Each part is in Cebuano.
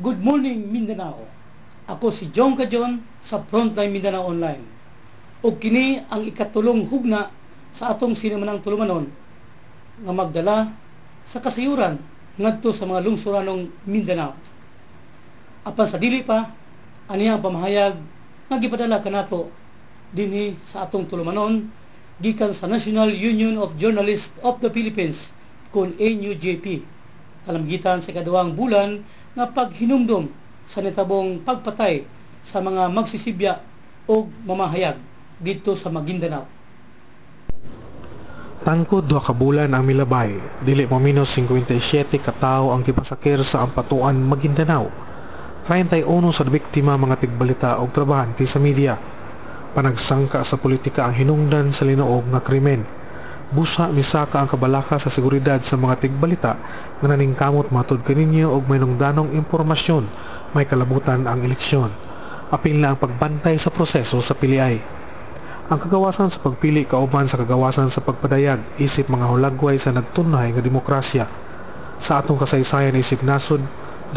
Good morning, Mindanao. Ako si John Cajon sa Frontline Mindanao Online. Ug kini ang ikatulong hugna sa atong sinemanang tulumanon nga magdala sa kasayuran ngadto sa mga lungsoranong Mindanao. Apan sa dili pa, ani ang pamahayag nga gipadala kanato dinhi sa atong tulumanon gikan sa National Union of Journalists of the Philippines kon NUJP kalamgitan sa ikaduhang bulan nga paghinumdum sa nitabong pagpatay sa mga magsisibya o mamahayag didto sa Maguindanao. Tangkod 2 ka bulan ang milabay, dili mo minus 57 ka tawo ang gipasakir sa Ampatuan, Maguindanao. 31 sa biktima mga tigbalita og trabahante sa media. Panagsangka sa politika ang hinungdan sa linuog nga krimen. Busa misaka ang kabalaka sa seguridad sa mga tigbalita nga naningkamot matud kaninyo og may nungdanong impormasyon may kalabutan ang eleksyon. Apil na ang pagbantay sa proseso sa piliay. Ang kagawasan sa pagpili kauban sa kagawasan sa pagpadayag isip mga hulagway sa nagtunhay nga demokrasya. Sa atong kasaysayan isip nasod,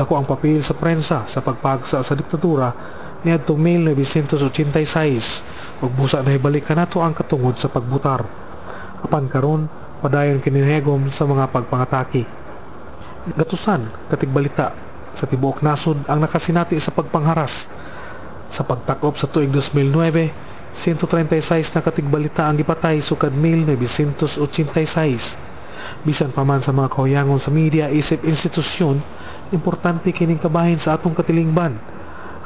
dako ang papel sa prensa sa pagpagsa sa diktadura niadtong 1986 ug busa nahibalik kanato ang katungod sa pagbutar. Apan karon padayon kinihegom sa mga pagpangatake. Gatusan katigbalita sa tibuok nasod ang nakasinati sa pagpangharas. Sa pagtakop sa tuig 2009, 136 na katigbalita ang gipatay sukad 1986. Bisan pa man sa mga kahuyangon sa media isip institusyon, importante kining kabahin sa atong katilingban.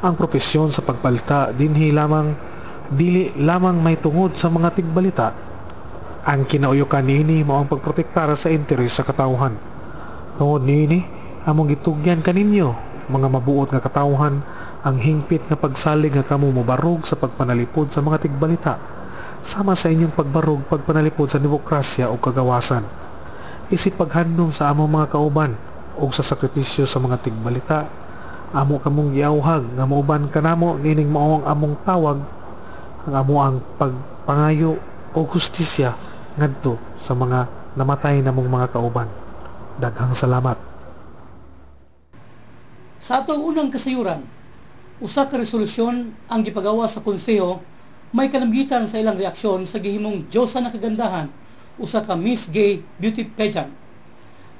Ang propesyon sa pagbalita dinhi lamang dili lamang may tungod sa mga tigbalita. Ang kinauyukan niini mao ang pagprotektar sa interes sa katawhan. Tungod niini, among gitugyan kaninyo, mga mabuot nga katawhan, ang hingpit nga pagsalig nga kamo mobarog sa pagpanalipod sa mga tigbalita, sama sa inyong pagbarog pagpanalipod sa demokrasya o kagawasan. Isip paghandom sa among mga kauban o sa sakripisyo sa mga tigbalita, amo kamong giawhag nga mauban kanamo nining mao ang among tawag, ang amo ang pagpangayo o hustisya ngadto sa mga namatay namong mga kauban. Daghang salamat. Sa atong unang kasayuran, usa ka resolusyon ang gipagawa sa konseho may kalamgitan sa ilang reaksyon sa gihimong Diyosa na kagandahan, usa ka Miss Gay Beauty Pageant.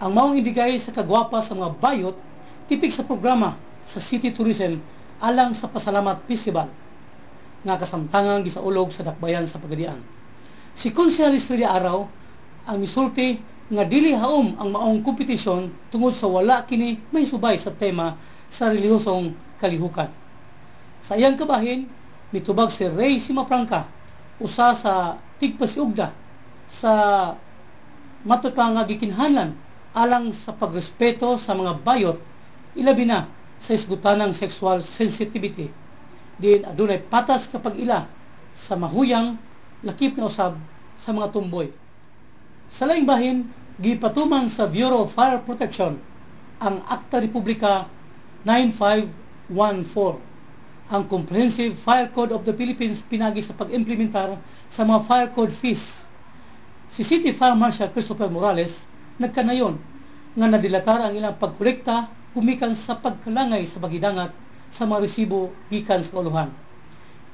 Ang maong indigay sa kagwapa sa mga bayot tipik sa programa sa City Tourism alang sa Pasalamat Festival nga kasamtangang gisaulog sa dakbayan sa Pagadian. Si Konsehal Estrella Araw ang misulti nga dili haom ang maong kompetisyon tungod sa wala kini may subay sa tema sa relihiyosong kalihukan. Sa iyang kabahin, mitubag si Ray Simapranca, usa sa tigpasiugda sa matod pa nga gikinahanglan alang sa pagrespeto sa mga bayot, ilabi na sa isgutanang sexual sensitivity. Din adunay patas kapag ila sa mahuyang lakip na usab sa mga tumboy. Sa laing bahin, gipatuman sa Bureau of Fire Protection ang Akta Republika 9514, ang Comprehensive Fire Code of the Philippines pinagi sa pag-implementar sa mga fire code fees. Si City Fire Marshal Christopher Morales nagkanayon nga nadilatar ang ilang pagkolekta gumikan sa pagkalangay sa bagidangat sa mga resibo gikan sa kauluhan.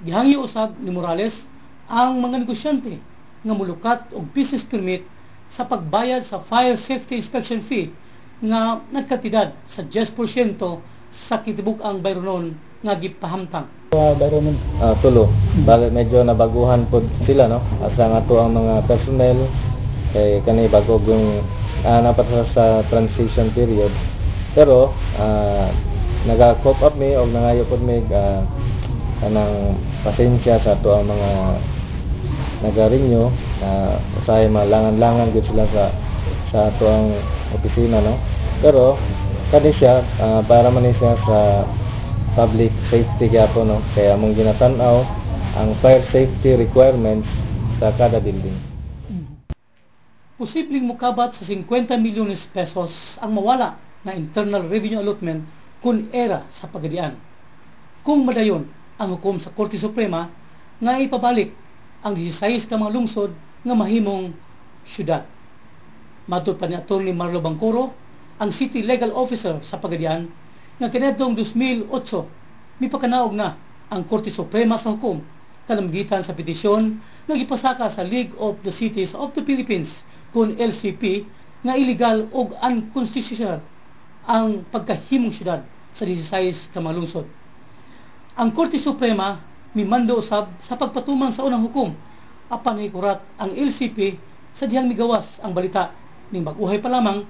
Gihangyo usab ni Morales ang mga negosyante nga mulukat og business permit sa pagbayad sa fire safety inspection fee nga nagkatidad sa 10% sa kitibuk-ang bayronon nga gipahamtang. Bayronon? Tulo. Bale medyo nabaguhan pod sila, no. Asa nga to ang mga personnel kay kani bago yung napat sa transition period. Pero naga-cope up mi og nangayo pod mi kanang pasensya sa ato ang mga nagarinyo na usahay malangan-langan gyud sila sa ato ang opisina, no. Pero kani siya para man ni siya sa public safety gyapon, no, kaya among ginatan-aw ang fire safety requirements sa kada building. Posibleng mukabat sa 50 milyones pesos ang mawala na internal revenue allotment kung era sa Pagadian. Kung madayon ang hukom sa Korte Suprema nga ipabalik ang 16 ka mga lungsod nga mahimong syudad. Matod pa ni Atty. Marlo Bangkoro, ang City Legal Officer sa Pagadian, nga kaniadtong 2008 mipakanaog na ang Korte Suprema sa hukom kalamgitan sa petisyon nga gipasaka sa League of the Cities of the Philippines kun LCP nga illegal ug unconstitutional ang pagkahimong syudad sa 16 ka mga lungsod. Ang Korte Suprema mimando usab sa pagpatuman sa unang hukom apan nahikurat ang LCP sa dihang migawas ang balita ning bag-uhay pa lamang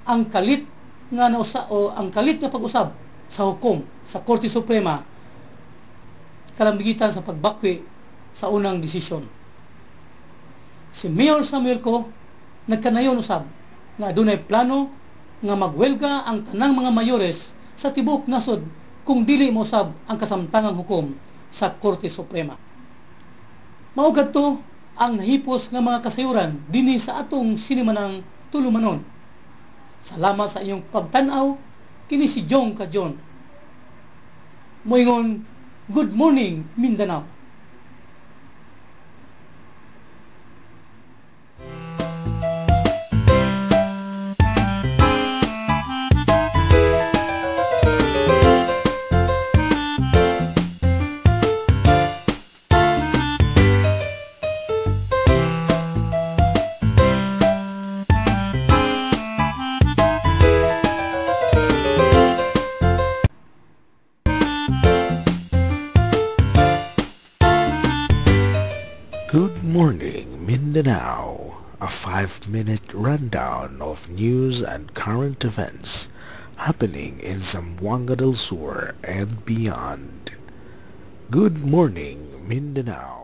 ang kalit nga nausa o ang kalit nga pag-usab sa hukom sa Korte Suprema kalambigitan sa pagbakwi sa unang desisyon. Si Mayor Samuel Co nagkanayon usab nga adunay plano nga magwelga ang tanang mga mayores sa tibuok nasod kung dili mousab ang kasamtangang hukom sa Korte Suprema. Mao kadto ang nahipos nga mga kasayuran dinhi sa atong sinimanang tulumanon. Salamat sa inyong pagtan-aw. Kini si Jong Kajon. Moingon, good morning, Mindanao. Good morning, Mindanao. A 5-minute rundown of news and current events happening in Zamboanga del Sur and beyond. Good morning, Mindanao.